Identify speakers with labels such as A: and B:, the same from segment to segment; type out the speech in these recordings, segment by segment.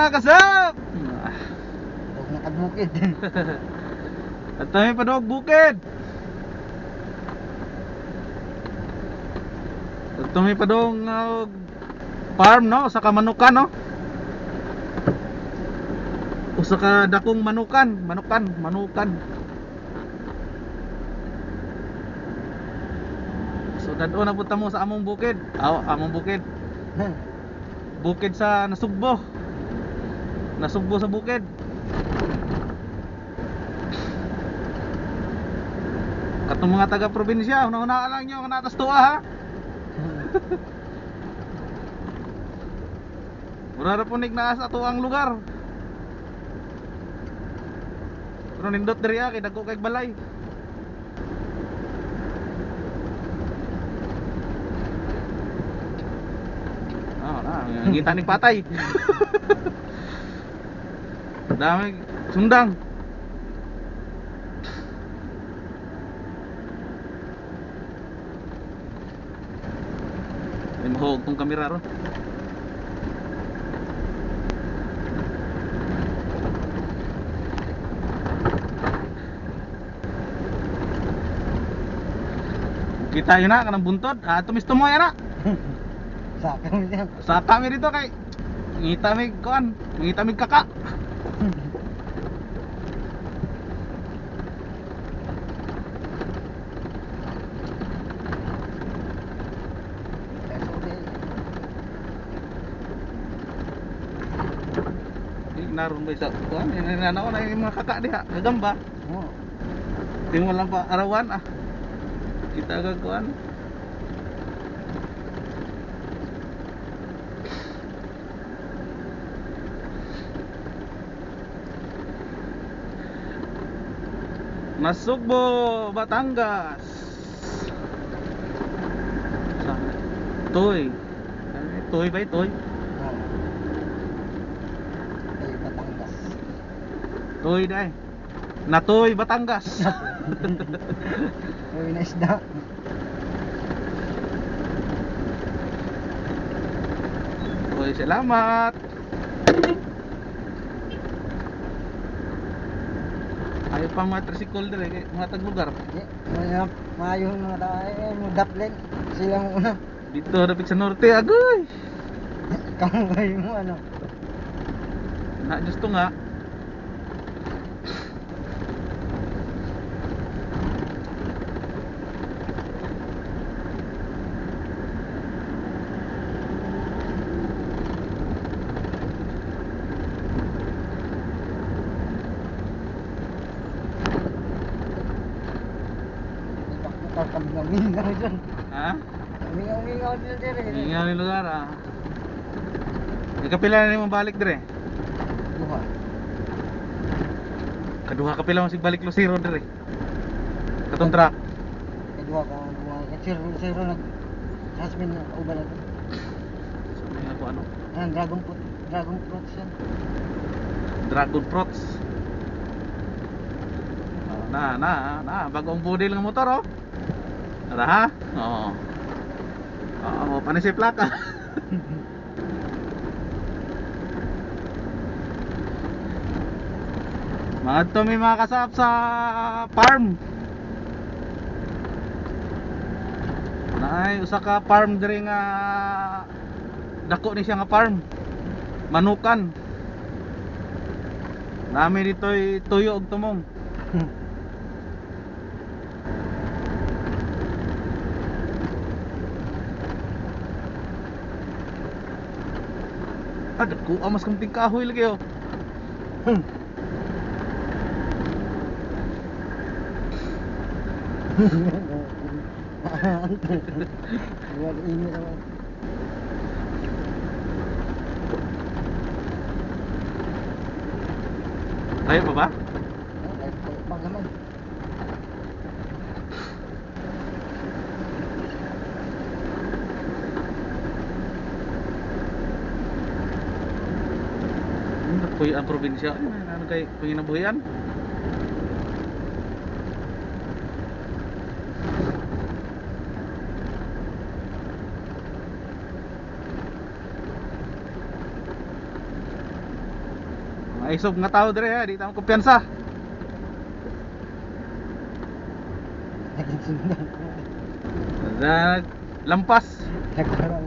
A: mga kasap.
B: Huwag nakabukid.
A: At tayo pa dog bukid. At tayo pa dong farm, no, sa kamanukan, no. Usa ka dakong manukan, manukan, manukan. So dadon na punta mo sa among bukid. Aw, among bukid. Bukid sa Nasugbo. Nasugbo sa bukid. Katong mga taga probinsya, una-una lang nyo nga natas tuwa ha. Mura ra po naa sa atuang lugar. Pero nindot diri kay dagko kay balay. Oh, na, ngita ning patay. Dami sundang. Ay mahog tong kamera ron. Kita yun na kanang buntod. Ah, tumisto mo yan na.
B: Sa akin yan.
A: Sa kami dito kay ngita mig kuan, ngita mig kaka. Naroon ba isa kuan? Inana ko na yung mga kaka diha, gagamba.
B: Oo.
A: Di mo lang pa arawan ah. Kita agad kuan. Nasugbo, Batangas. Toy. Toy ba toy?
B: Oo. Ay, Batangas.
A: Toy dai. Natoy, Batangas.
B: Uy, na isda.
A: Toy, salamat. Ayaw pa mga tricycle dire kay mga taglugar.
B: Mga maayong mga tao ay mo daplen. Sila mo una.
A: Dito dapit sa norte agoy.
B: Kamuhay mo ano.
A: Na justo nga.
B: Mingaw dyan.
A: Ha?
B: Mingaw-mingaw dyan dire.
A: Mingaw ni lugar ah. Ikapila na nimo balik dire.
B: Duha.
A: Kaduha ka pila mo sig balik Lucero dire. Katong truck.
B: Kaduha ka duha. Zero zero nag husband na kauban na to.
A: So, may ako ano?
B: Ah, dragon fruit, dragon fruit siya.
A: Dragon fruits. Oh, na na na bagong budil ng motor oh. Tara ha? Oo. Oo, paano si plaka? Mga to may mga kasap sa farm. Naay usa ka farm diri nga dako ni siya nga farm. Manukan. Nami dito'y tuyo og tumong. Ah, dako mas kamting kahoy lagi oh.
B: Wala init naman.
A: Tayo pa ba?
B: Ay, pa naman.
A: Napuy ang probinsya. Ano kay panginabuhian? Maisog nga tao dire ha, di ta kumpiyansa.
B: Naging sundan ko.
A: Lampas.
B: Nagparang.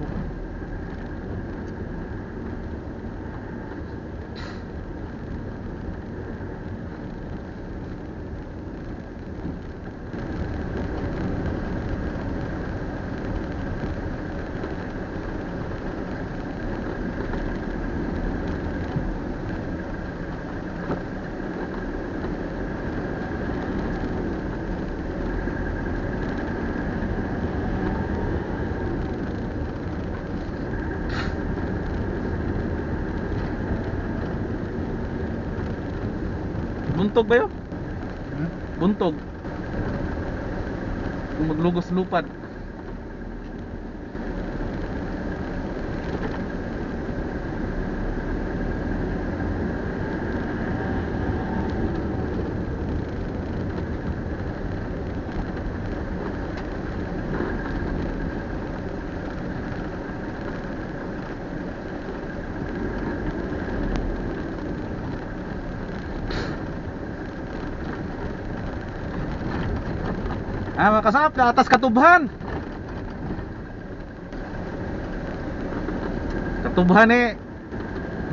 A: Buntog ba yun?
B: Hmm?
A: Buntog. Kung maglugos lupad. Ah, mga kasap, atas katubhan. Katubhan eh.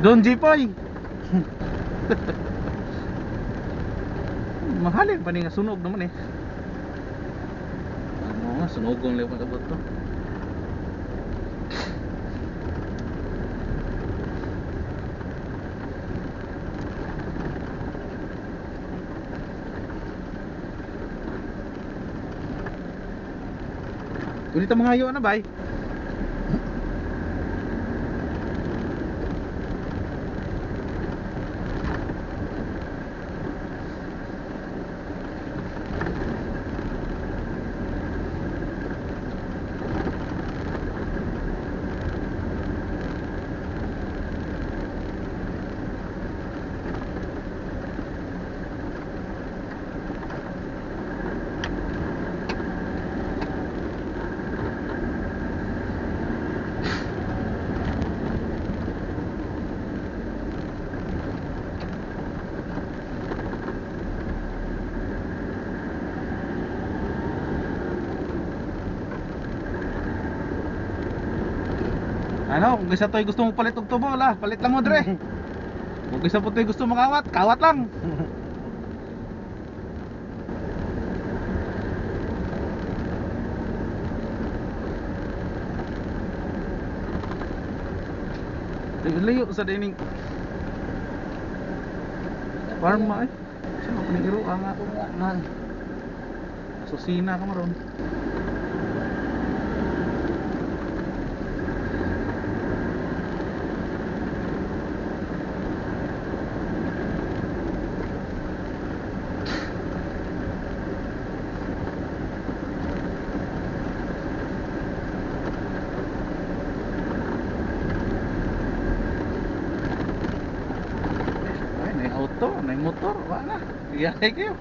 A: Don Jipoy. Mahalin pa ni nga sunog naman eh. Ano nga, sunogong lang pag-abot to. Ulit ang mga ayo na bay. Ano, kung isa to'y gusto mo palit og tubo, la, palit lang mo dre. Kung isa po to'y gusto makawat, kawat lang. Layo sa dining farm ma eh. Sa mga panigiro ka nga.
B: Man.
A: Susina ka maron. Ay, may auto, may motor, wala na. Iyay kayo.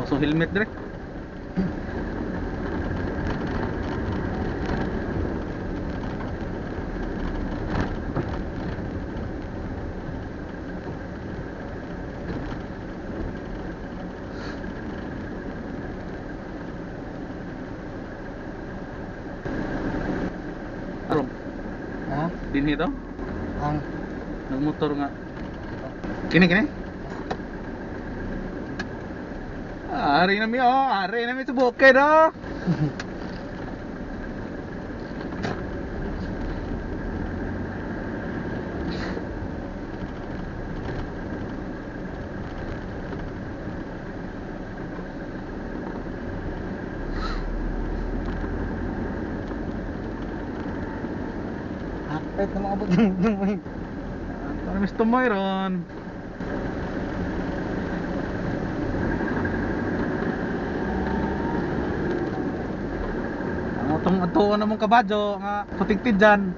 A: So helmet dire. Aron,
B: Ha?
A: dinhi to?
B: Ang
A: Nagmotor nga. Kini kini. Ari na mi oh, ari na mi sa bukid oh.
B: Hapit na maabot ng tumoy.
A: Ato na mi sa tumoy ron. Ang utong atuon na mong kabadyo nga putigtid dyan.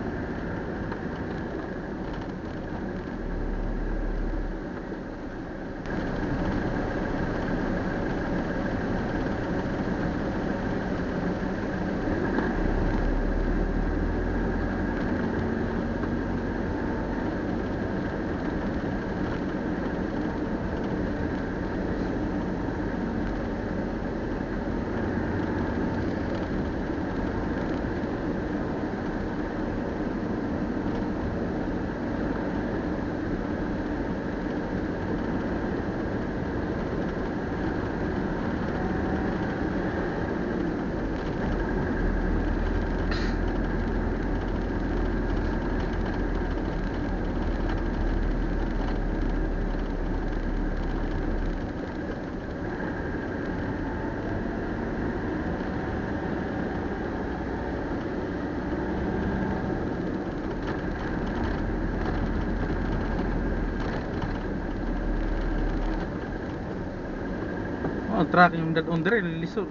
A: Oh, truck yung dadon dire lisod.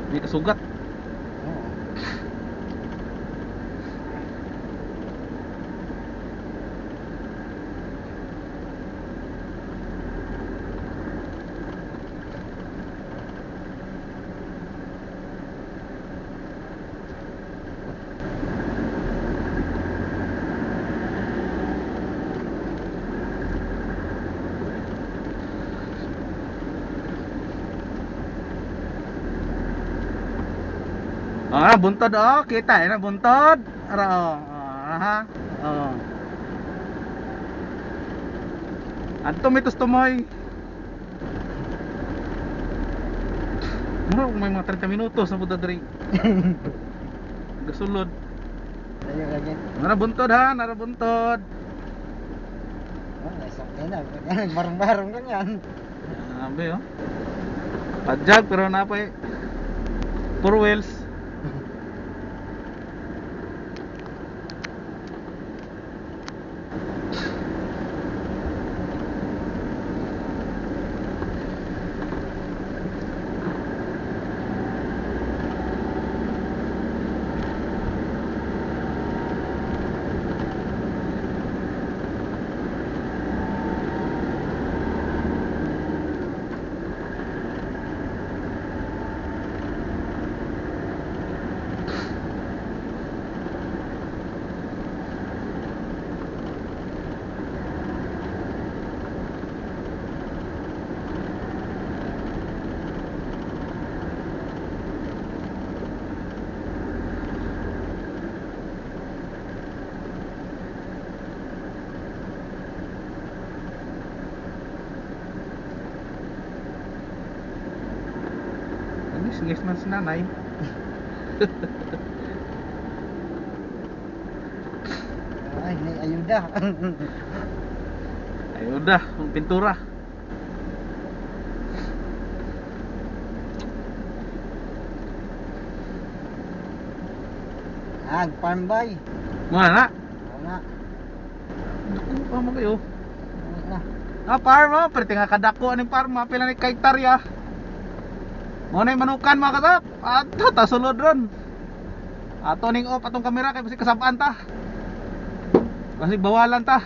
A: May kasugat.
B: Oo.
A: Ah, buntod oh, kita eh na buntod. Ara oh. Ah, ha. Oh. Adto mi tumoy. Mura may mga 30 minutos na punta diri. Gasulod.
B: Tayo lagi.
A: Nara buntod ha, nara buntod.
B: Oh, naisang kaya na. Barong-barong ganyan.
A: Grabe oh. Padjag pero napay four wheels. Ngis man si nanay.
B: Ay, may ayuda.
A: Ayuda, ang pintura.
B: Ah, farm boy.
A: Muna na.
B: Oo na.
A: Naku, pa mo kayo.
B: Oo na.
A: Ah, farm oh, pero tinga kadako aning farm, pila ni ka hektarya. Mo na manukan mga kasap. Ato ta sulod ron. Ato ning off atong kamera kay basig kasabaan ta. Basig bawalan ta.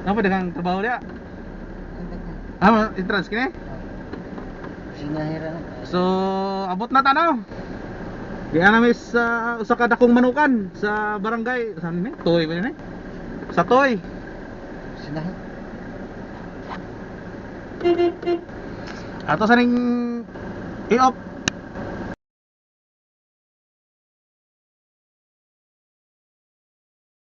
A: Napa daghang trabaho diya? Ah, entrance kini.
B: Sinahira na.
A: So, abot na tanaw. Diyan namin sa usa ka dakong manukan sa barangay saan ni? Toy ba ni? Sa Toy.
B: Sinahi.
A: Ato sa ning i-off.